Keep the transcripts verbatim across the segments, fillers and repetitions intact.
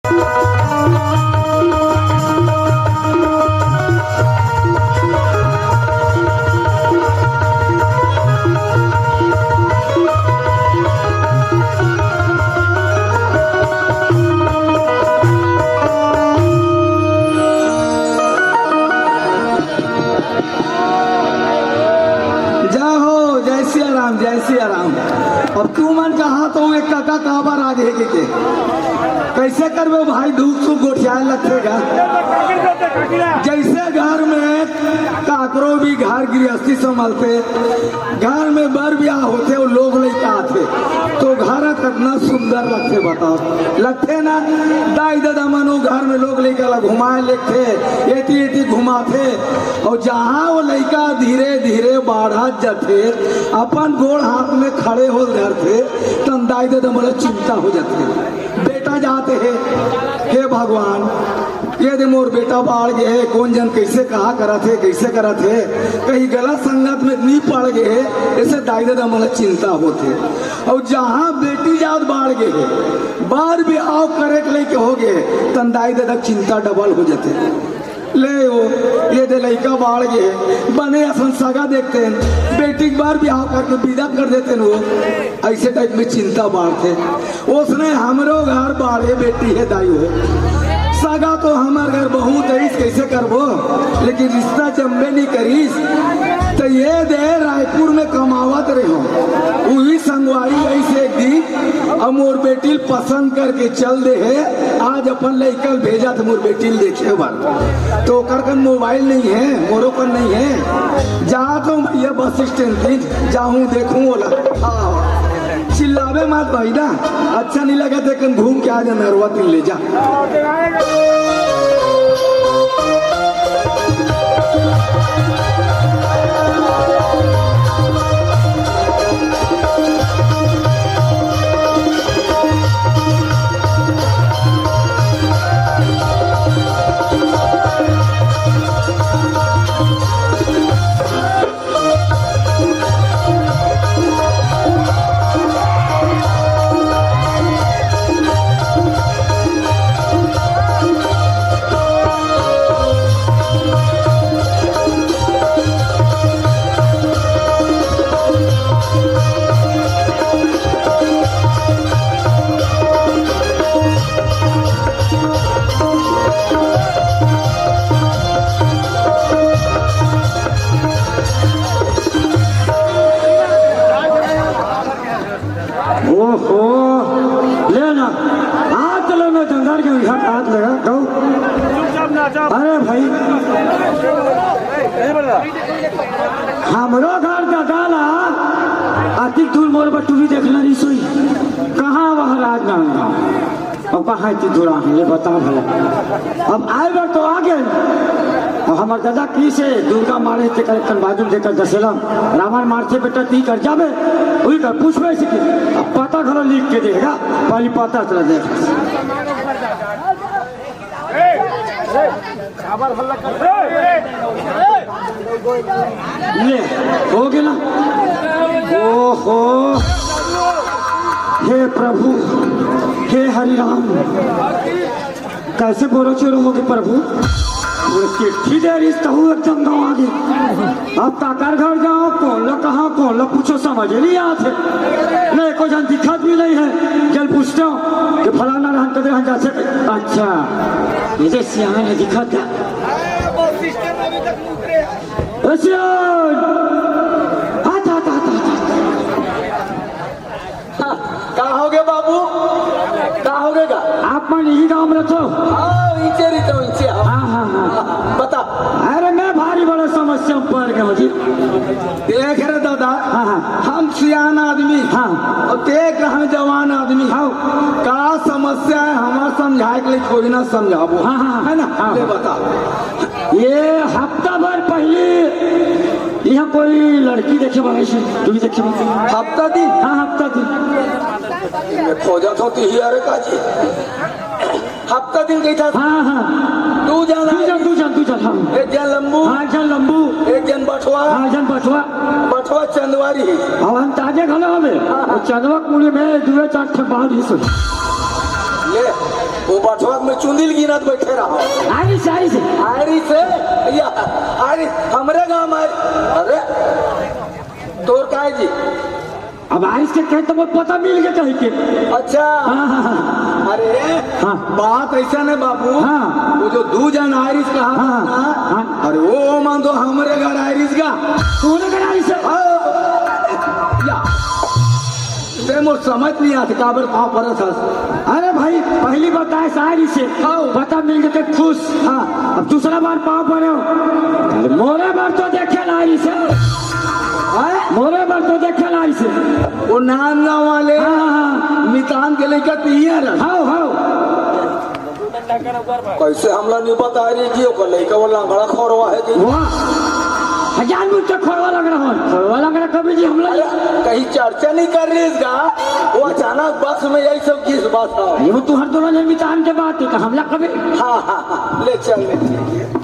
जय हो, जय सिया राम, जय सिया राम। अब तुमन कहा तो एक कका काबर आ गे के, के? कैसे करबे भाई, दुख सुख गोठियाए लगथे गा। जैसे घर में काकरो भी घर गृहस्थी संभलथे, घर में बर बियाह होथे, वो लोग लइका आथे, तो घर कतना सुंदर लगथे, बताओ, लगथे ना? दाई ददा मन वो घर में लोग लइका ला घुमाए लेगथे, एती एती घुमाथे, और जहाँ वो लइका धीरे धीरे बाढ़त जाथे, अपन गोड़ हाथ में खड़े होल धरथे, तन दाई ददा मन ला चिंता हो जाथे। बेटा जात हे, हे भगवान, ये दे मोर बेटा बाढ़ गे हे, कोन जन कैसे कहा करत हे, कैसे करत हे, कहीं गलत संगत में नी पड़ गे हे, ऐसे दाई ददा मन ला चिंता होथे। और जहाँ बेटी जात बाढ़ गे हे, बर बिहाव करे के लइके हो गे, तन दाई ददा चिंता डबल हो जाथे। ले ओ, ये दे लइका बाढ़ गे हे, बने असन सगा देखतेन, बेटी के बर बिहाव करके विदा कर देतेन ओ, ऐसे टाइप में चिंता बाढ़थे। ओसने हमरो घर बाढ़े बेटी हे दाई हो। सगा तो हमर घर बहुत हे, इस कैसे करबो, लेकिन रिश्ता जमबे नहीं करिस। तो ये दे रायपुर में कमावत रहे हो, उही संगवारी ऐसे एक दिन अब मोर बेटी ल पसंद करके चल दे हे। आज अपन लइका ल भेजत हे मोर बेटी ल देखे बर, तो ओकर कन मोबाइल नहीं हे, मोरो कन नहीं हे। जा तो भैया बस स्टैंड तीन जाहूँ देखूँ ओला। हाँ, चिल्लाबे मत भाई ना, अच्छा नहीं लगे तो कन घूम के आ जा, नरवा तीन ले जा। ओहो, ले ना, हाथ ले ना, जंगल के उठा के हाथ लगा, गौ। अरे भाई, हमरो घर का गाला, अतिक दूर मोर बटुरी देखना नहीं सोई। कहाँ वह राजनांदगांव? अब कहाँ इतनी दूर आहे, ये बता भला। अब आए बर तो आ गए। और हमर दादा की से दुर्गा मारे ते कर कन बाजू देकर दसेला, रावण मारथे बेटा ती कर जाबे, उही कर पूछबे से कि अब पता घलो लिख के देगा, पहली पता चला देख। ले, हो गेला। ओहो, हे प्रभु, हे हरि राम, कैसे बोरो चोरो हो गे प्रभु? वो चिट्ठी दे रहिस तहू एकदम गंवा गे। अब काकर घर जाओ, कोन ला कहाँ, कोन ला पूछो, समझ ही नहीं आते। नहीं, कोई जन दिखत भी नहीं है। जल पूछते हो कि फलाना रहन कदे रहन जासे। अच्छा, ये जे सियान है, दिखत है। ए सियान! आता, आता, आता, आता। हाँ, का हो गया बाबू? का हो गया? आप मन इही गांव में रहिथो? हाँ, इचे रहिथो, इचे, हाँ। हाँ, हाँ, हाँ। बता। अरे, मैं भारी बड़ा समस्या में पड़ गया हूँ जी। देख रे दादा, हाँ, हाँ। हम सियान आदमी, हाँ। और देख हम जवान आदमी। हाँ। का समस्या है, हमार समझाए के लिए कोई ना समझाबो। हाँ, हाँ, हाँ। है ना? हाँ, ले हाँ। बता। ये हफ्ता भर पहले यहाँ कोई लड़की देखे वाला है, तू भी देखे वाला? हफ्ता दिन? हाँ, हफ्ता दिन। मैं खोजत होती ही, अरे काजी। हफ्ता दिन गई था। हाँ, हाँ। दू जन दू आए। जन, दू जन, दू जन, हाँ। एक जन लंबू। हाँ, एक जन लंबू। एक जन बठवा। हाँ, एक जन बठवा। बठवा चंदवारी। अब हम ताजे घलो हमें। हाँ, हाँ। वो चंदवा कुली में दुए चार ठे बाहर ही सुन। ले। वो बठवा में चुंदिल गिनत बैठे रहा। Iris, iris. आइरिस है? या, आइरिस हमरे गांव में। अरे, तोर काय जी? अब आइरिस के कहे तो वो पता मिल गया कहीं के। अच्छा। हाँ, हाँ, हाँ। अरे, हाँ। बात ऐसा ने बाबू। हाँ। वो जो दू जन आइरिस कहा हाँ, था ना, हाँ। अरे, वो मान तो हमरे घर आइरिस का। तोरे घर आइरिस है? हाँ। या। ते मोर समझ नहीं आते, काबर पाँव परत हस। अरे भाई, पहली बताए सारी से। हाँ। पता मिल गए खुश। हाँ। अब दूसरा बार पाँव परे हो। अरे मोरे बार तो देखे ला आइरिस। हाँ? मोरे बार तो देखे ला आइरिस। वो नांदगांव वाले हाँ, हाँ, हाँ। मितान के लइका तिही हरस। हाँ, हाँ। कैसे हमला नहीं बता रही जी, ओकर लइका वो लंगड़ा खोरवा है जी। वाह, हजार मुझ से खोरवा लग रहा हो, खोरवा लग रहा कभी जी हमला। अरे, कहीं चर्चा नहीं कर रही इसका, वो अचानक बस में यही सब किस बात था। ये वो तू हर दोनों जन मितान के बात है, तो हमला कभी। हाँ, हाँ, हाँ, ले चल, ले चल।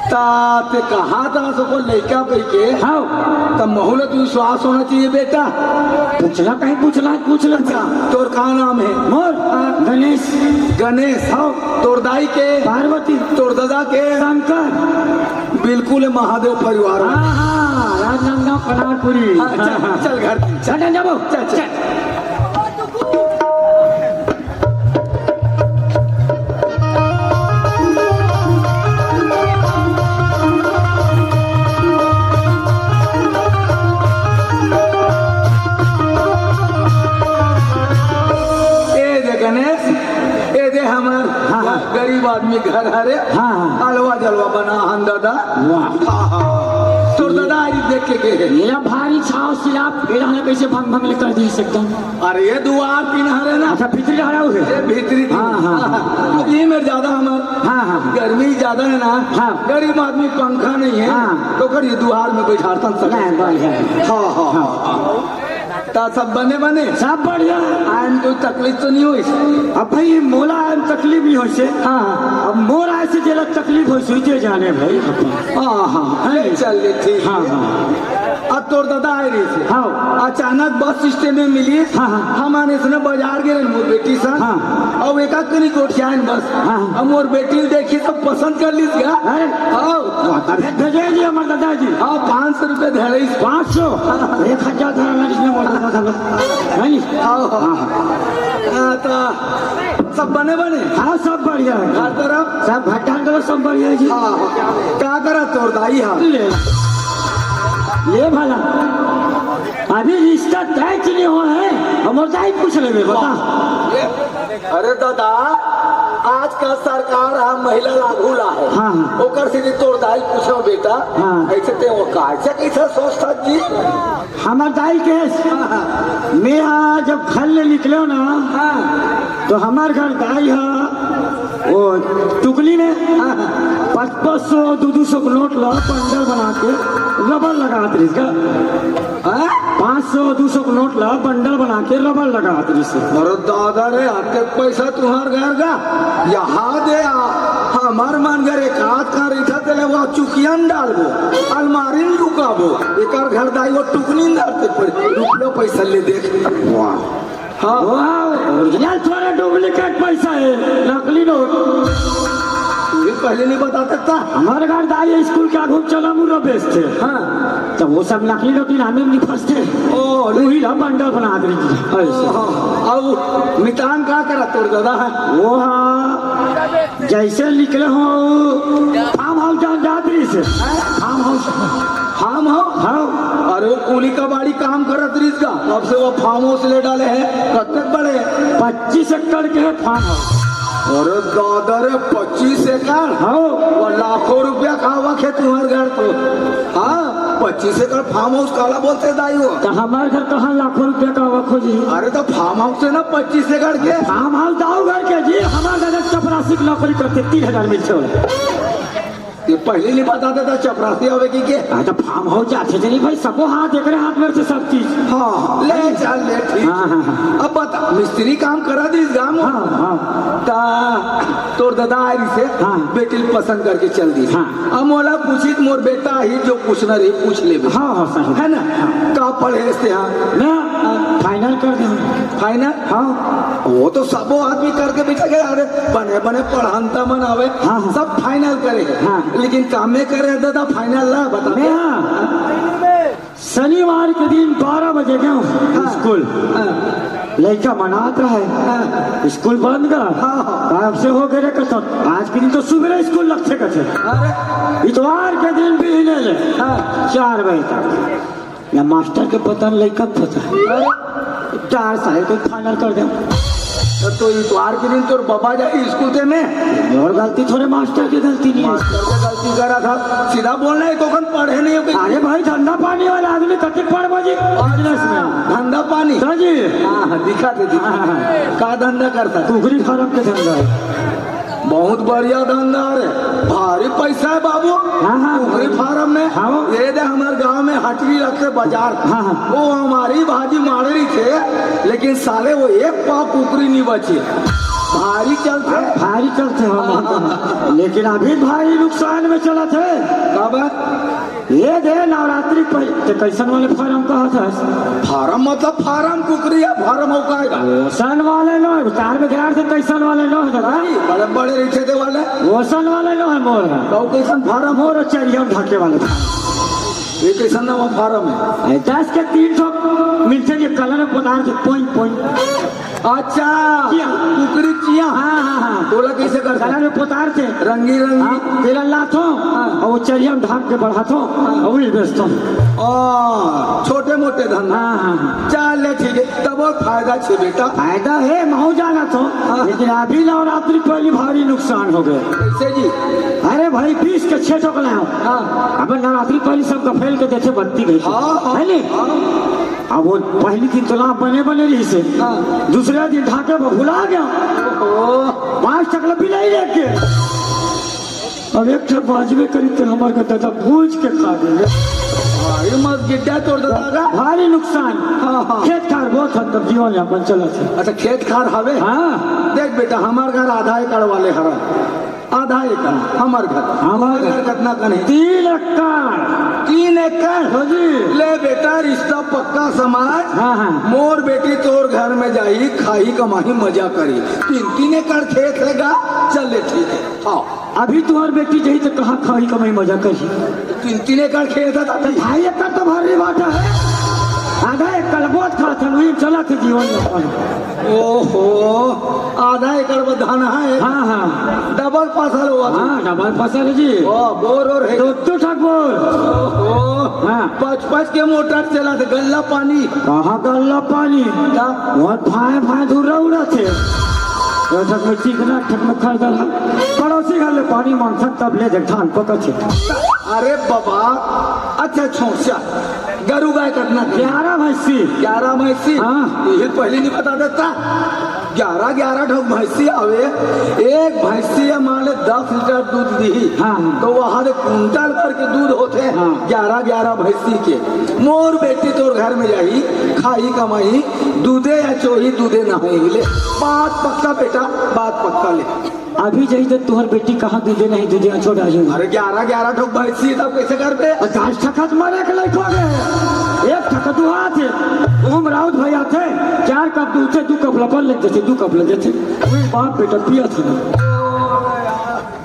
ता ते कहा था सको लइका कहि के। हाँ। त महू ल तो विश्वास होना चाहिए बेटा। पूछला कहीं पूछला, पूछ ले। अच्छा, तोर का नाम है? मोर? हाँ। गणेश। गणेश। हाँ। तोर दाई के? पार्वती। तोर दादा के? शंकर। बिल्कुल है महादेव परिवार। हाँ, हाँ, राजनांदगांव कनारपुरी। हाँ, चल, चल घर। चल, चल, जाबो। चल, चल। ए दे गणेश, ए दे हमर हाँ, हाँ। गरीब आदमी घर हरे। हाँ, हाँ। अलवा जलवा बना हन दादा। वाह। हाँ, हाँ। तोर दादा आई देख के गए। मेरा भारी छाव सिला, पेड़ा ने कैसे भंग भंग कर दी एकदम। अरे ये दुआर तीन हरे ना। अच्छा, भीतरी हरा हुए। ये भीतरी तीन। हाँ, हाँ, हाँ। अब ये में ज्यादा हमर हाँ, हाँ। गर्मी ज्यादा है ना। हाँ। गरीब आदमी पंखा नहीं है। हाँ। तो कर ये दुआर में बैठारतन सब। नहीं, बढ़िया है। हाँ, हाँ, हाँ। हाँ। ता सब बने बने? सब बढ़िया। आयन कोई तकलीफ तो नहीं हुई? अब भाई, ये मोला आयन तकलीफ नहीं होइसे। हाँ, हाँ। अब मोर आय से जेला तकलीफ होइसे, जे जाने भाई। हाँ, हाँ। है ले नहीं? चल ले, ठीक हाँ, है। हाँ। अब तोर दादा आए रहिसे। हाँ। अचानक बस स्टैंड में मिलिस। हाँ, हाँ। हमन इसने बाजार गे रहेन मोर बेटी संग। हाँ। अउ एका कनी गोठियाएन बस। हाँ, हाँ। अब मोर बेटी ल देखिस त पसंद कर लिस गा। अरे। हाँ। वाह, तभे भेजे जी हमर दादाजी। हाँ, पाँच सौ रुपया धरिस। पाँच सौ? हाँ। एक हजार धरा ना इसने मोर दादा का। है नी? हाँ, हाँ। हाँ, हाँ। हाँ, तो सब बने बने? हाँ, सब बढ़िया है। घर तरफ? सब भट्टान तरफ सब बढ़िया है जी। हाँ, हाँ। का करा तोर दाई हा? ले। ले भला। अभी रिश्ता तय नहीं हुआ है, हमर दाई पूछ लेबे, बता। अरे दादा, आज का सरकार हा महिला लागू ला है। हाँ, हाँ। ओकर से तोर दाई पूछो बेटा, हाँ। ऐसे ते वो कैसे, कैसे सोचता जी? हमर दाई कहेस, हाँ, हाँ। मैं हा जब घर ले निकले ना, हाँ। तो हमर घर दाई हा वो टुकनी में हाँ, हाँ। पाँच पाँच सौ, दू दू सौ के नोट ला बंडल बना के रबर लगात रहिस गा। हाँ? पाँच सौ, दू सौ के नोट ला बंडल बना के रबर लगात रहिस। अरे दादा रे, अतेक पैसा तुम्हार घर का? यहाँ दे आ, हमर मन घर एक हाथ का रहिथा, तेला वो चुकिया में डालबो, अलमारी में लुकाबो, एकर घर दाई वो टुकनी में डालते पड़े, रुपया पैसा ले देख। वाह। हाँ। वाह, original थोड़ा duplicate पैसा है, नकली नोट। तू भी पहले नहीं बता सकता। हमर घर दाई स्कूल के आगू चला मुर्रा बेचते। हाँ। तो वो सब नकली नोट इनामे में नहीं फंसते। ओ, वही ला बंडल बना दे। ऐसे। हाँ, अब मितान का करा तोर दादा है? वो हाँ, जैसे निकले हो, फार्म हाउस जान जात रहिस। Farm house. Farm house? हाँ। अरे वो कूली कबाड़ी काम करत रहिस का, तब से वो फार्म हाउस ले डाले है। कतक बड़े? पच्चीस एकड़ के है फार्म हाउस। अरे दादा रे, पच्चीस एकड़? हाँ। वो लाखों रुपया का आवक है तुम्हार घर तो। हाँ, पच्चीस एकड़ फार्म हाउस काला बोलते दाई वो? तो हमार घर कहाँ लाखों रुपया का आवक हो जी? अरे तो फार्म हाउस है ना पच्चीस एकड़ के। फार्म हाउस दाऊ घर के जी, हमार दादा चपरासी की नौकरी करते, तीन हजार मिलते होला। ये पहले नहीं बता देता चपरासी आवे कि के? हाँ, तो फार्म हाउस जाथे चली भाई, सबो हाथ, एकरे हाथ में से सब चीज। हाँ, ले चल, ले, ठीक। हाँ, हाँ, हाँ। अब बता, मिस्त्री काम करा दिस गाँव में? हाँ, हाँ। ता तोर दादा आय रिसे, हाँ। बेटी ल पसंद करके चल दिस। हाँ। अब मोला पूछित, मोर बेटा ही जो पूछना रही, पूछ लेबे। हाँ, हाँ, सही। है ना? हाँ। का पढ़े हस ते, हाँ? मैं फाइनल कर दे। फाइनल? हाँ। वो तो सबो आदमी करके बैठे गए, अरे बने बने पढ़ंता मन आवे, हाँ, हाँ। सब फाइनल करे हे। हाँ। लेकिन कामे करे हे दादा, फाइनल ला बता। मैं, हाँ, शनिवार के दिन बारह बजे गया हूँ हाँ। स्कूल। हाँ। लइका मनात रहे, हाँ। स्कूल बंद कर। हाँ, हाँ। कब से हो गए रे कसम? आज के दिन तो सुबह स्कूल लगथे कथे। अरे। इतवार के दिन भी नहीं ले। हाँ। चार बजे तक। या मास्टर के पता न लइका के पता। अरे। चार साल के फाइनल कर दे। तो, तो इतवार के दिन तोर बाबा जाही स्कूल ते में? मोर गलती थोड़े, मास्टर के गलती नहीं है। मास्टर के गलती करा था, सीधा बोलना है, तो कन पढ़े नहीं हो कहीं। अरे भाई, धंधा पानी वाला आदमी कतिक पढ़बो जी? बिजनेस में। धंधा पानी? तो जी। हाँ, हाँ, दिखा दे, दिखा। हाँ, हाँ। का धंधा करता? कुकरी फार्म के धंधा है। बहुत बढ़िया धंधा रे, भारी पैसा है बाबू। हाँ, हाँ। कुकरी फार्म में। हाँ। ये दे हमारे गांव में हटरी लगथे बाजार। हाँ, हाँ। वो हमारी भाजी मार रही थे, लेकिन साले वो एक पाव कुकरी नहीं बची। भारी चलथे। भारी चलथे, हाँ। लेकिन अभी भारी नुकसान में चलथे। कब? ये दे नवरात्रि पहले ते कैसन वाले फार्म कहा था? फार्म मतलब फार्म कुकरी या फार्म हो कायगा? ओसन वाले नो, तार में गिरार से कैसन वाले नो है दादा? नहीं, बड़े बड़े रिक्शे दे वाले। ओसन वाले नो है मोर है। तो कैसन फार्म हो? मोर चरिया ढाके वाले। ये कैसन नवा फार्म है? ए, दस के तीन ठो मिलते ये कलर में पदार्थ पॉइंट पॉइंट। अच्छा, चिया। कुकरी चिया। हाँ, हाँ, हाँ। बोला कैसे करता? कलर में पोतार थे। रंगी रंगी। हाँ, तेल लाथो। हाँ। और वो चरिया में ढाक के बढ़ाथो। हाँ। और वही बेचतो। ओ, छोटे मोटे धंधा। हाँ, हाँ, हाँ। चल ले, ठीक है, तब और फायदा छे बेटा। फायदा है, महू जाना तो। हाँ। लेकिन अभी नवरात्रि पहली भारी नुकसान हो गया। कैसे जी? अरे भाई, बीस के छह ठोक लाओ। हाँ। अब नवरात्रि पहली सब गफेल के देखे बत्ती गई थी। हाँ, हाँ, है नी? हाँ। अब वो पहली दिन तो लाभ बने बने रही से। हाँ। दूसरे दिन ढाके में भुला गया। ओहो। पांच टकला बिलाई लेके। अब एक ठो बाजबे करी तो हमार का दादा बूझ के खा गए। भारी मत गिड्डा तोर दादा का। भारी नुकसान। हाँ, हाँ। खेत खार बहुत हद तक जीवन यापन चला था। अच्छा, खेत खार हवे? हाँ। देख बेटा, हमार घर आधा एकड़ वाले हरा। आधा एकड़, हमार घर। हमार घर। घर कितना कन है? तीन एकड़। तीन एकड़? हाँ जी। ले बेटा, रिश्ता पक्का समाज। हाँ, हाँ। मोर बेटी तोर घर में जाही, खाही, कमाही, मजा करी। तीन, तीन एकड़ खेत है गा, चल ले, ठीक है, आओ। अभी तुम्हार बेटी जाही तो कहाँ खाही, कमाही, मजा करी? तीन, तीन एकड़ खेत है तो तो ढाई एकड़ तो भर्री बाटा है। आधा एकड़ बहुत खात है, वही चला थे जीवन में अपन। ओहो, आधा एकड़ में धान है। हाँ, हाँ। डबल फसल हुआ था। हाँ, डबल फसल जी। ओ, बोर और है। दो, दो ठक बोर। ओहो, हाँ। पाँच, पाँच के मोटर चला थे, गल्ला पानी। कहाँ गल्ला पानी? का? वहाँ भाए भाए धुर्रा उड़ा थे। वो ठक में चिकना, ठक में खरदल है। पड़ोसी घर ले पानी मांगथन, तब ले देख धान पकत है। अरे बाबा, अच्छा, छोंसा। गरु गाय कतना कन? ग्यारह भैंसी। ग्यारह भैंसी? हाँ। ये पहले नहीं बता देता। ग्यारह, ग्यारह ठो भैंसी आवे, एक भैंसी है, मान ले दस लीटर दूध दी, हाँ, हाँ। तो वहाँ दे कुंटल भर के दूध होते हैं, हाँ। ग्यारह, ग्यारह भैंसी के। मोर बेटी तोर घर में जाही, खाही कमाही, दूधे या चोही, दूधे नहाही ले। बात पक्का बेटा, बात पक्का ले। अभी जाही तो तुहर बेटी कहाँ दूधे नहीं, दूधे छोड़ आई। अरे ग्यारह, ग्यारह ठोक भैंसी, तब कैसे करबे? और दस ठकत मरे के लइक हो गए। एक ठकत हुआ थे, ओम राउत भैया थे, चार कप दूध थे, दो कप लपन लग जाते, दो कप लग जाते। वही बाप बेटा पिया था।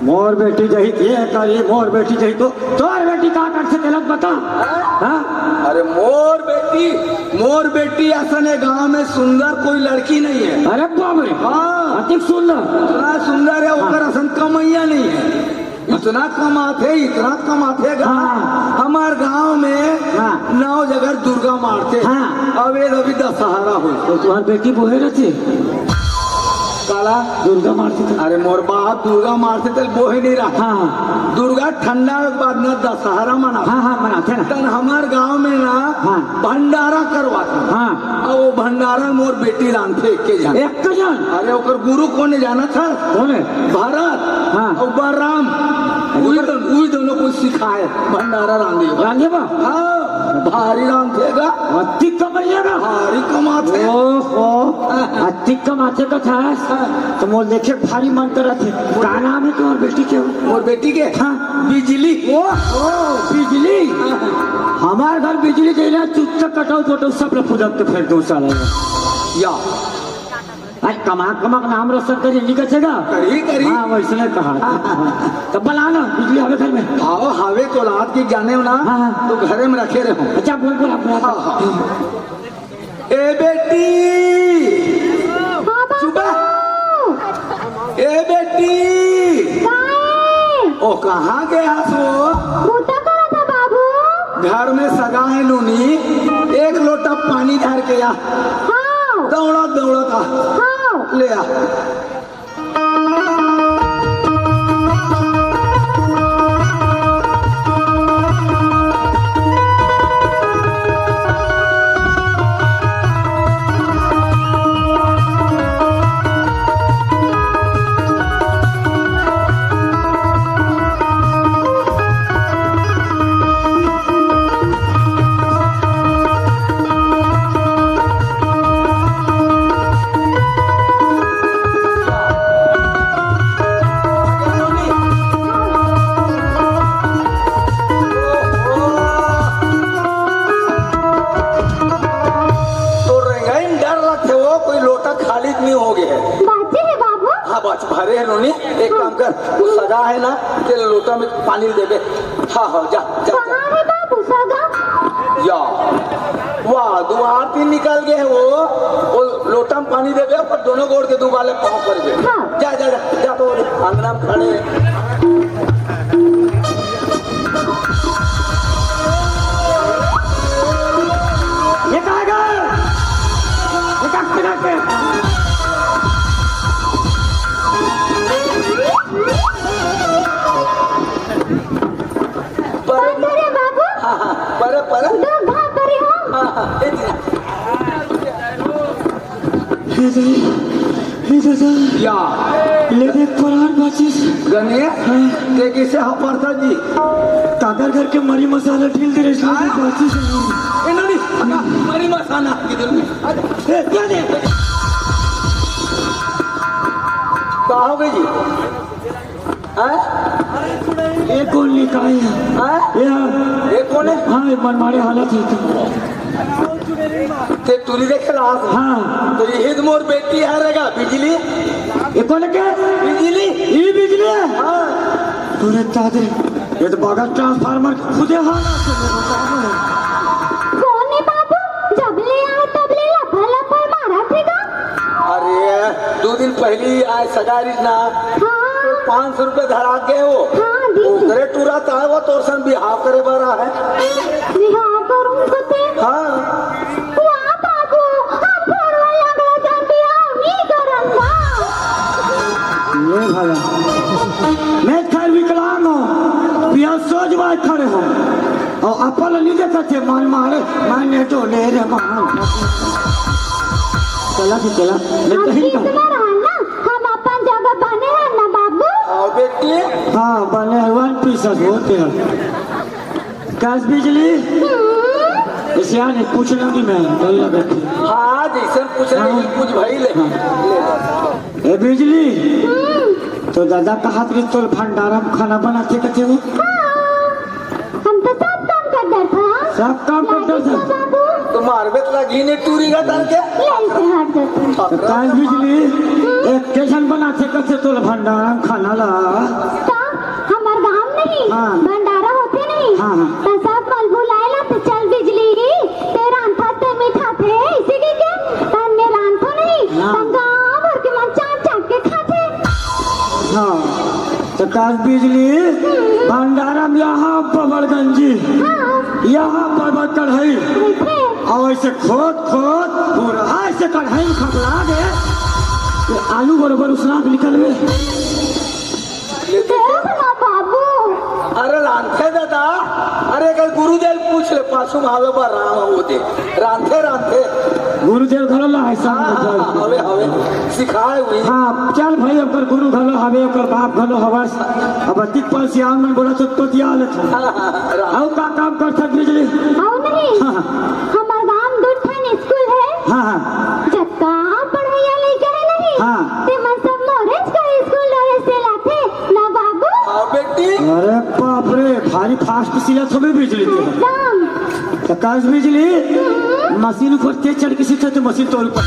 मोर बेटी जाही ये करी, मोर बेटी जाही तो, तोर बेटी का करथे तेला बता। हाँ? अरे मोर बेटी, मोर बेटी असन ए गांव में सुंदर कोई लड़की नहीं है। अरे बाप रे। हाँ। अतिक सुंदर। इतना सुंदर है, हाँ। ओकर असन कमैया नहीं है। इतना कमाथे, इतना कमाथे गा। हाँ। हमार गांव में हाँ। नौ जगह दुर्गा मारथे। हाँ। अब ये अभी दशहरा हो। तो तुम्हार बेटी बोहे रहती? काला? दुर्गा मारथे। अरे मोर बाप दुर्गा मारथे तेल बोहे नहीं रहा। हाँ, हाँ। दुर्गा ठंडा के बाद ना दशहरा मना। हाँ, हाँ, मनाथे ना। तन हमार गांव में ना हाँ। भंडारा करवाथे। हाँ। अब वो भंडारा मोर बेटी रांधथे एक के जन। एक के जन? अरे ओकर गुरु कौन है जाना था? कौन है? भरत। हाँ। और बलराम। उही दो-, उही दोनों कुछ सिखाए, भंडारा रांधे। रांधे बा? हाँ, भारी रांधे गा। अतिक कमइया गा? भारी कमाथे। ओहो, अतिक कमाथे कथस। हाँ। त मोर देखे भारी मन करत हे। का नाम हे तुम्हर बेटी के? मोर बेटी के? हाँ। बिजली। ओ, ओ, बिजली। हाँ। हमर घर बिजली जइला, चुपचाप कटऊ पटऊ सब ल फुदक के फेंक दूँ साला। या। अरे कमा कमा के नाम रोशन करी, नहीं कचेगा? करी, करी। हाँ, वइसने कहा। तब बला ना, बिजली हवे घर में। हाव, हवे तो लात के जाने हो ना, हाँ, हाँ। तो घरे में रखे रहो। अच्छा, बोल, बोल, आप बोल। हाँ, हाँ। ए बेटी! हाँ, बाबू। चुप। ए बेटी! काय? ओ, कहाँ गे हस वो? बूता करत हे, बाबू। घर में सगा हे नोनी, एक लोटा पानी धर के आ। हाँ। दौड़त दौड़त आ। हाँ। ले आ। तो रेंगई में डर लगथे वो, कोई लोटा खाली तो नहीं हो गे हे। बाचे हे बाबू। हाँ, बस भरे हे नोनी। एक काम कर, वो सगा हे ना, तेला लोटा में पानी ल देबे। हाँ, हाँ, जा, जा, जा। कहाँ हे बाबू सगा? या, वाह, दुवार तीर निकल गे हे वो। वो लोटा में पानी देबे, पर दोनों गोड़ के दुवार ले पाँव परबे। हाँ। जा, जा, जा, जा तो अंगना में खड़े। ये कहाँ गए? ये कहाँ पे जाके? परे, परे बाबू। हाँ, हाँ, परे, परे। दो घाव परे हो। हाँ, हाँ, ये दे। हे दादा, हे दादा। या। ले देख, परान बाचिस। गणेश, हाँ। ते कइसे हपरता जी? काकर घर के मरी मसाला ढील दे रहे, इसलिए हाँ। बाचिस। ए, नोनी, हटा, मरी मसाला, किधर में? हट। ए, क्या दे? का हो गे जी? हैं? ये कोन निकाय हे? हैं? ये हाँ। ये कोन हे? हाँ, ये मनमाड़े हालत हे तो। ते टूरी देखे ला आज? हाँ। तो ये तो मोर बेटी हे रे गा, बिजली। ये कोन हे के? बिजली। ये बिजली हे? हाँ। तोरे तादे, ये तो बगल ट्रांसफार्मर खुदे हालत हे। कोन हे बाबू? जब ले आए तब ले लफर लफर मारत हे गा। अरे, दू दिन पहिली आए सगा रिहिस ना, हाँ। पाँच सौ रुपया धरा गे हे वो। हाँ, दी। ओकरे टूरा त आए वो तोर संग बिहाव करे बर आए हे। बिहाव करूँ कथे? हाँ। वाह बाबू, हम फोड़वा लगला जन बिहाव नहीं करन बा। ले भला, मैं खैर विकलांग हूँ, बिहाव सोझ बात खड़े हूँ। अउ अपन ल नइ देखत हे, मन मारे, मन डोले रे मन। चला के चला, ले हम कहीं का। किसमें रहन ना, हम अपन जगह बने हन ना बाबू। आओ बेटी। हाँ, बने हन, वन पीस होते हैं। कस बिजली? हम्म। इसे आने पूछ लेंगी मैं, डर लगे थे। हाँ, जइसन पूछ रहे, हाँ। कुछ भाई ले। हाँ। ले। ए बिजली, हम्म। तो दादा कहत रहिस तोर भंडारा में खाना बनाथे कथे वो? हाँ, हम तो सब काम कर डरथन। सब काम कर डरथन? बाबू। तो मारबे त लगही नहीं टूरी का डर के। यही से हट जाते हैं। तो काहे बिजली, हम्म। एक कैसन बनाथे कथे तोर भंडारा में खाना ला? का? हमर गांव नहीं, हाँ। भंडारा होथे नहीं, हाँ, हाँ। त सब मन बुलाए ला, त चल बिजली, ते रांधथस ते मिठाथे, इसी के के, त मैं रांधथों नहीं, हाँ। त गांव भर के मन चाट चाट के खाथे। हाँ, त कास बिजली, हम्म। भंडारा में यहाँ बबड़ गंजी, हाँ। यहाँ बबड़ कढ़ाई, रहिथे। अउ ऐसे खोद खोद पूरा ऐसे कढ़ाई में खपला दे, त आलू बरोबर उसना के निकलबे। ले देखे। देख ना बाबू। अरे रांधथे दादा, अरे कल गुरुदेव पूछ ले, पाछू में आवे बा राम वो दे। रांधथे, रांधथे। गुरुदेव घलो ला हे, संग हाँ, हाँ, हाँ, हवे, हवे। सिखाए हुई। हाँ, चल भाई, ओकर गुरु घलो हवे, ओकर बाप घलो हवस। अब अतिक पल सियान मन बोला तो पतिया लेथन। हाँ, हाँ, हाँ, राम। अउ का काम करथस बिजली? अउ नहीं, हाँ, हाँ। हमर गांव दू ठन स्कूल हे। हाँ, हाँ। जतका पढ़इया लइका हे नहीं, हाँ। ते मन सब मोरेच कर स्कूल रहे से लाथे ना बाबू। हाँ, बेटी। अरे बाप रे, भारी फास्ट सिलत होबे बिजली तो। एकदम। त कस बिजली, हम्म। मशीन ऊपर तेज चढ़ के सीखत हे, मशीन तोर ऊपर।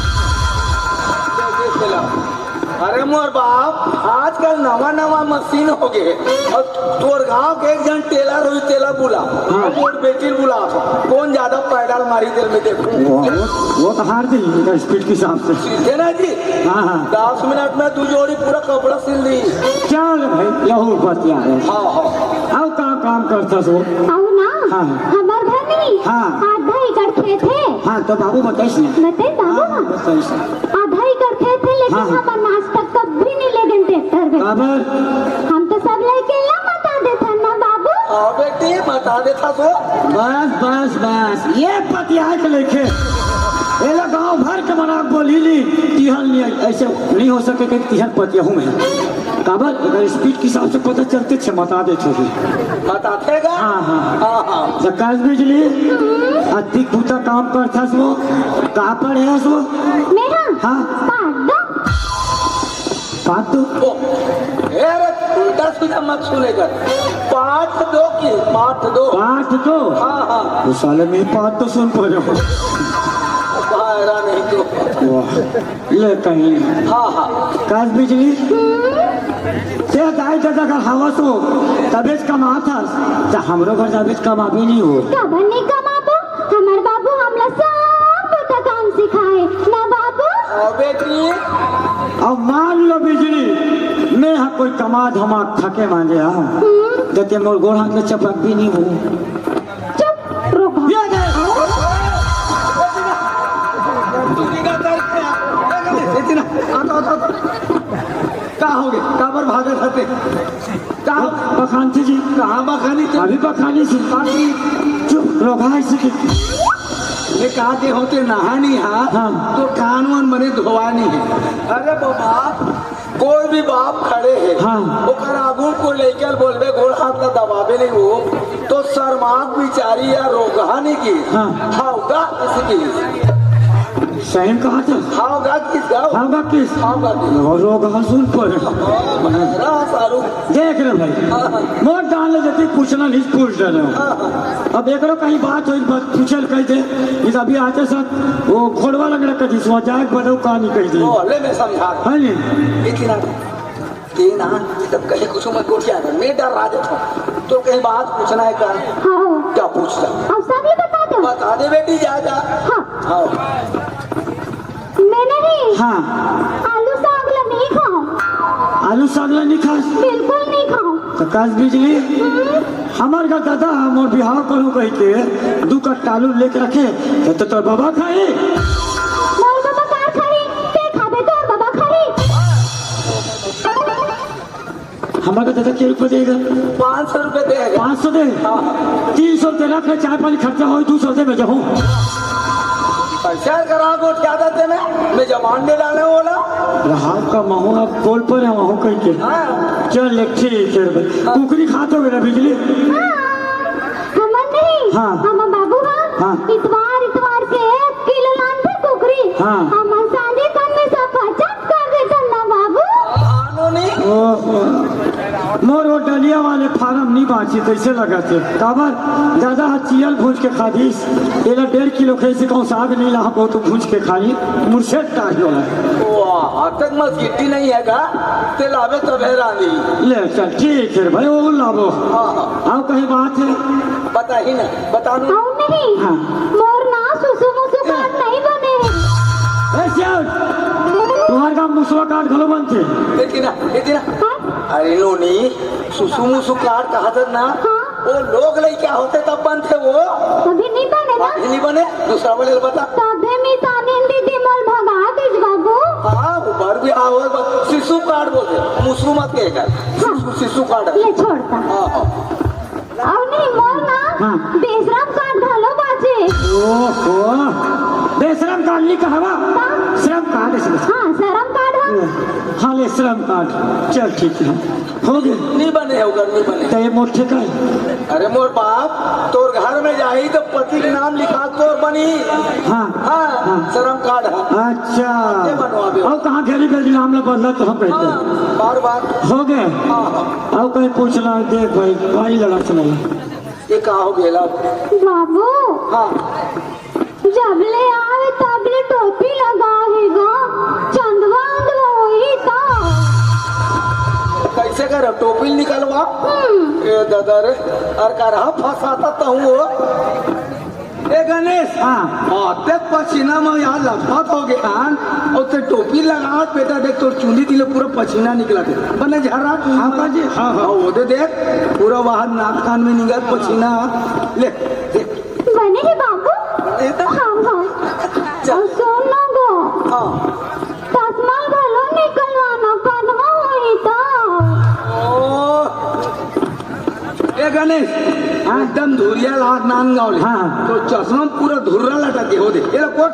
अरे मोर बाप, आजकल नवा नवा मशीन हो गे। अउ तोर गांव के एक झन टेलर होही, तेला बुला। हाँ। मोर बेटी ल बुला। कोन ज्यादा पैडल मारही तेला मैं देखहूं। वो, वो, वो तो हार जाही, एकर स्पीड के हिसाब से। सीधे ना जी। हाँ, हाँ। दस मिनट में दू जोड़ी पूरा कपड़ा सिल दिही। चल भाई, यहू बतिया हे। हाँ, हाँ। अउ का काम करथस वो? अउ ना, हाँ। हमर घर नहीं, हाँ। आधा एकड़ खेत हे। हाँ, तो बाबू बताइस ना। बताइस बाबू? हाँ, हाँ, बताइस। आधा एकड़ खेत हे, लेकिन हाँ, हाँ। हमन आज तक कभी नहीं ले गेन ट्रैक्टर में। काबर? हम तो सब लइका ला मता देथन ना बाबू। हाँ बेटी, मता देथस वो। बस, बस, बस, ये पतियाए के लइके एला गांव भर के मन बोलही ली, तिहन नहीं, अइसे नहीं हो सके कि तिहन पतियाहूं मैं। काबर? एकर स्पीड के हिसाब से पता चलथे, मता देथे। बताथे गा? हाँ, हाँ। हाँ, हाँ। त कस बिजली, अतिक बुता काम करथस वो, का पढ़े हस वो? मैं हाँ? हाँ। पाठ दो। पाठ दो? ओ, ए रे, उल्टा सीधा मत सुने कर। पाठ दो की, पाठ दो। पाठ दो? हाँ, हाँ। तो साले मैं पाठ तो सुन पा रहा हूँ। बाहरा नहीं तो। वाह, ले कहीं। हाँ, हाँ। कस बिजली? ते दाई ददा घर हवस हो, तबे त कमाथस, त हमरो घर जाबे त कमाबे नहीं हो। काबर नहीं कमाबो? हमर बाबू हमला सब बूता काम सिखाए ना बाबू। हाँ बेटी। अब मान लो बिजली, मैं हा कोई कमा धमा थके मांजे हा, हम्म। त ते मोर गोड़ हाथ में चपक भी नहीं हो। चुप, रुक। ये दे। इतना, आता, आता, आता। का हो गया? काबर भागत हते? का? बखानथे जी। कहाँ बखानी थे? अभी बखानी से। बाकी चुप, लोग आए सके। मैं कहा के होते नहानी हा, हाँ। तो कान वान मने धोवानी हे। अरे बाबा, कोई भी बाप खड़े हे, हाँ। ओकर आगू कोई लइका ल बोलबे, गोड़ हाथ ला दबाबे नहीं हो, तो शर्माक बिचारी या रोगहा नहीं की। हाँ। हाव गा किसी की। सही में कहा था? हाव गा किस गाँव? हाव गा किस? हाव गा किस? और रोगहा सुन पर। हाँ, सारू। देख रे भाई, हाँ, हाँ। मोर डाल ले जति पूछना नहीं पूछ डरे हो। हाँ, हाँ। अब एकरो कहीं बात होई, बस पूछे ल कहि दे। इस अभी आते साथ वो घोड़वा लंगड़ा कहि दिस, वहाँ जाके बताओ कहानी कहि दे। ओ, ले मैं समझा। हाँ जी। इतना, तीन आंख की तब कहीं कुछ मत गोठिया कर, मैं डर रहा था। तो कहीं बात पूछना है क्या? हाँ। क्या पूछता? अब सब ये बता दो। बता दे बेटी, जा, जा। हाँ। हाँ। मैं नहीं। हाँ। आलू साग ला नहीं खाओ। आलू साग ला नहीं खास? बिल्कुल नहीं खाओ। तो कास बिजली, हम्म। हमार का दादा मोर बिहाव करूं कहि के दू कट्टा आलू लेके रखे, तो, तो तोर बाबा खाई। मोर बाबा कार खाई, ते खाबे तोर बाबा खाई। हमार का दादा के रुपये देगा? पाँच सौ रुपये देगा। पाँच सौ दे? हाँ। तीन सौ तेरा का चाय पानी खर्चा हो, दो सौ दे मैं जाऊँ। प्रचार करा को क्या देते ना, मैं जबान दे डाले बोला। रहा का महू अब पोल पर है, वहू कहि के। हाँ। चल, ले, ठीक है भाई। हाँ। कुकरी खात हो बेटा बिजली? हाँ, हमर नहीं। हाँ। हमर बाबू हाँ। हाँ। इतवार, इतवार के एक किलो लानथे कुकरी। हाँ। हमर सांझे खान में सब खर्चा कर देथन ना बाबू। आनो नहीं। ओहो। मोर वो डलिया वाले फार्म नहीं बांची, कैसे लगा थे? काबर? दादा हा चियल भूंज के खादिस। एला डेढ़ किलो कहे से कहूँ साग नहीं ला, बहुत भूंज के खाई, मुर्शेद काट लो है। वाह, आज तक मस गिट्टी नहीं है का? ते लावे तबे रांधी। ले चल, ठीक है भाई, वो लाबो। हाँ, हाँ। आओ, कहीं बात है? पता ही ना, बता दो। आओ नहीं। हाँ। मोर ना सुसु मुसु कार नहीं बने। ए, श्याम, तुम्हारे गाँव मुसवा काट घलो बनते? लेकिन ना, लेकिन ना। हाँ? अरे नोनी, सुसु मुसु काट कहा था ना? हाँ। वो लोग लइका होते तब बनते वो। अभी नहीं बने ना? अभी नहीं बने, दूसरा वाले बता। तबे मितानिन दीदी मोल भगा दिस बाबू। हाँ, वो बार भी हाँ, वो बार, शिशु कार्ड बोलते, मुसरू मत कहेगा। हाँ। शिशु, शिशु कार्ड। ये छोड़ता। हाँ, हाँ। अउ नहीं, मोर ना हाँ। बेशरम कार्ड घलो बाचे। ओहो, बेशरम अन्नी कहवा? श्रम कार्ड से। हाँ, श्रम कार्ड है। हाँ, ले श्रम कार्ड। चल, ठीक है, हो गए। नहीं बने हो, गर्मी बने। तो ये मोर ठेका है। अरे मोर बाप, तोर घर में जाही तो पति के नाम लिखा तोर बनी। हाँ। हाँ, हाँ। श्रम कार्ड है। अच्छा। ये बनवा दे। और कहाँ घेरी बेरी नाम ला बदला तो हम कहते हैं। हाँ, बार बार। हो गए। हाँ, हाँ। और कहीं पूछना है, देख भाई, भाई लड़ा सुना। ये का हो गेला? बाबू। हाँ। जब ले आवे तब ले टोपी लगा हे गा, चंदवा उंदवा होही त। कैसे कर टोपी निकलवा? हम्म। ए दादा रे, अरे का रहा फंसाता त हूँ हो। ए गणेश, हाँ। हाँ, ते पसीना में यहाँ लथपथ हो गया, हाँ? और ते टोपी लगा, बेटा देख तोर चुंदी दिले पूरा पसीना निकला थे, बने झर्रा। हाँ बाजी, हाँ, हाँ। हाँ, वो दे देख, पूरा बाहर नाक कान में निकल पसीना। ले, देख। बने हे बाबू? बने हे तो? हाँ, हाँ। चल। और सुन ना गो। हाँ। चश्मा घलो निकलवाना, कनवा होही त। ओ। ए गणेश, हाँ। एकदम धुरिया लात नांदगांव ले। हाँ, हाँ। तो चश्मा पूरा धुर्रा लटक के हो दे। ये लो पोछ,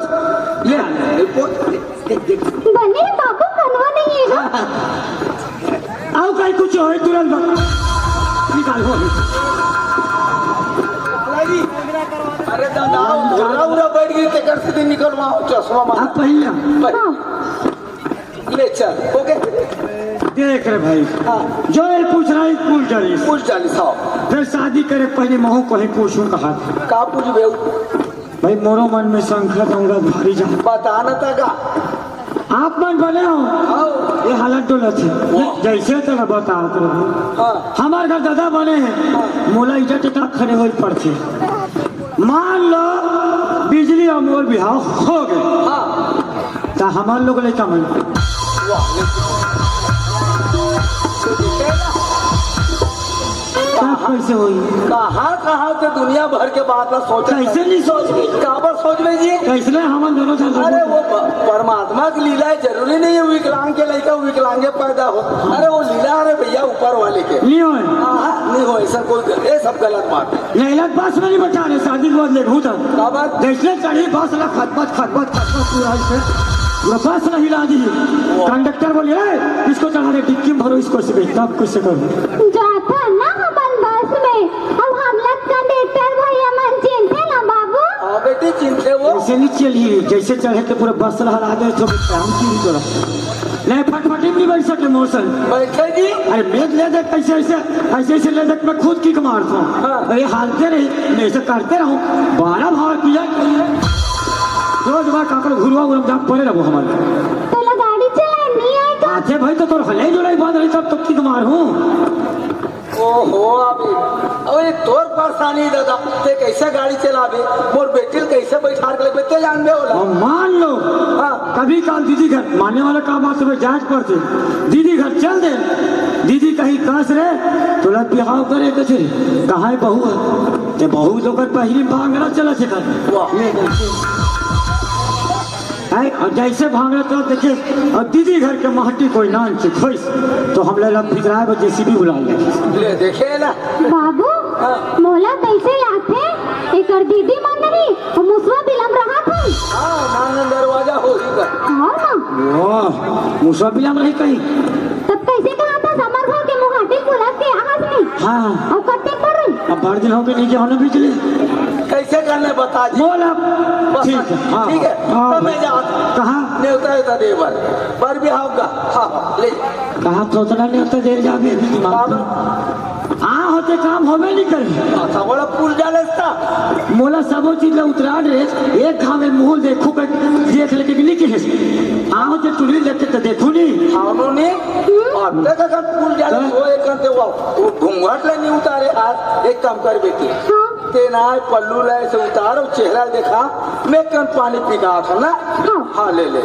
ले, ये पोछ, देख, देख, देख। बने हे बाबू, कनवा नहीं है ना? हाँ, हाँ। आओ, कहीं कुछ होय, तुरंत बक-, निकाल हो। अरे दादा, उरा, उरा बैठ गई, तेकर से दिन निकलवा, चश्मा मार। आप पहले। पहले। हाँ। ले चल, हो गए? देख रे भाई, हाँ। जो ये पूछ रहा है, कुल चालीस। कुल चालीस, हाँ। फिर शादी करे पहले महू को ही पूछूं कहा था। का पूछबे? भाई, मोरो मन में शंका दौड़त भारी जान। बता न तका। आप मन बने हो? हाँ। ये हालत डोलत है। वाह। जैसे तो बतात रहे। हाँ। हमार घर दादा बने हैं। हाँ। मोला इज्जत का खड़े होई पड़थे। मान लो, बिजली और मोर बिहाव हो गए। हाँ। त हमार लोग लइका मन। वाह। तब कैसे होई? कहाँ, कहाँ से दुनिया भर के बात ला सोचा। कैसे नहीं सोच रही? काबर सोच रही जी? कैसे हमन दोनों से अरे वो प-, परमात्मा की लीला है, जरूरी नहीं है विकलांग के लइका विकलांगे पैदा हो। अरे वो लीला है भैया ऊपर वाले के। नहीं होए। हाँ, हाँ, नहीं हो, ऐसा कोई, ये सब गलत बात है। नहीं, इलाज बस में नहीं बचा रहे, शादी के बाद ले भूत है। का बात? जैसे चढ़ी बस ला खटपट, खटपट, खटपट पूरा ऐसे, पूरा बस ला हिला दी। वाह। कंडक्टर बोले, "ए, इसको चढ़ा दे, डिक्की में भरो इसको," से तब कुछ से करो। जाता ना हमन बस में, अब हमला कंडक्टर भैया मन चिंते ना बाबू। हाँ बेटी, चिंते वो। ऐसे नहीं चली, जैसे चढ़े तो पूरा बस ला हला दे, तो काम की भी करो। नहीं, फटफटी में नहीं बैठ सके मौसम। बैठे जी। अरे, मैं ले दे, कैसे, ऐसे, ऐसे, ऐसे ले दे, मैं खुद किक मारता हूँ। हाँ। अरे, हालते रही, मैं ऐसे करते रहूँ, बारह भाव किया। रोज बार काकड़ घुरुआ उरम जाम पड़े रहो हमारे। तोला गाड़ी चलाए नहीं आए का? आते भाई, तो तोर हले जो नहीं बात रही, तब तो किक मार हूँ। ओहो, अभी, अरे, तोर परेशानी दादा, ते कैसे गाड़ी चलाबे, मोर बेटी ल कैसे बैठार के लेबे, ते जानबे ओला। अब मान लो, हाँ। कभी काल दीदी घर, माने वाला काम आ, सुबह जांच पड़ते, दीदी घर चल दे, दीदी कहीं कांस रे, तोला बिहाव करे कथे, कहाँ है बहू है? ते बहू तो कर पहिली भांगड़ा चला से कर। वाह। ले करके। हैं? और जैसे भांगड़ा तो देखे, और दीदी घर के महटी कोई नान से खोइस, तो हम ले लब भितराए वो जेसीबी बुला ले। ले देखे ना। बाबू, हाँ। मोला कैसे याद थे? एकर दीदी मन नहीं, वो मुसवा बिलम रहा था। हाँ, नान दरवाजा हो ही कर। हाँ ना। वाह, मुसवा बिलम रही कहीं। तब कैसे कहा था समर घर के मुहाटी पुलस के आवाज में? हाँ। और कत्ते पर रही? अब बार दिन हो गए नहीं क्या होना बिजली। कैसे करने बता जी। बोल अब। बस, ठीक है, हाँ, ठीक है, हाँ, तब मैं हाँ। जाता। कहाँ? न्योता, न्योता देवर। बर भी आओगा। हाँ, हाँ, ले। कहाँ थोतला न्योता दे जाबे अभी दिमाग बाबा। में? हाँ, होते काम होबे नहीं करे। अच्छा, बड़ा पुल डाले था। मोला सबो चीज ला उतराड रे, एक घाव में मुंह देखो के, देख लेके भी नहीं कहे। हाँ, होते टुरी देखे तो देखो नहीं। हाँ, उन्होंने, और तक अगर पुल डाले हाँ। वो एक घंटे वो, वो घूंघट ले नहीं उतारे हाथ, एक काम कर बेटी। हाँ। तेना पल्लू ला ऐसे उतार और चेहरा देखा, मैं कन पानी पी का था ना? हाँ। हाँ, ले, ले।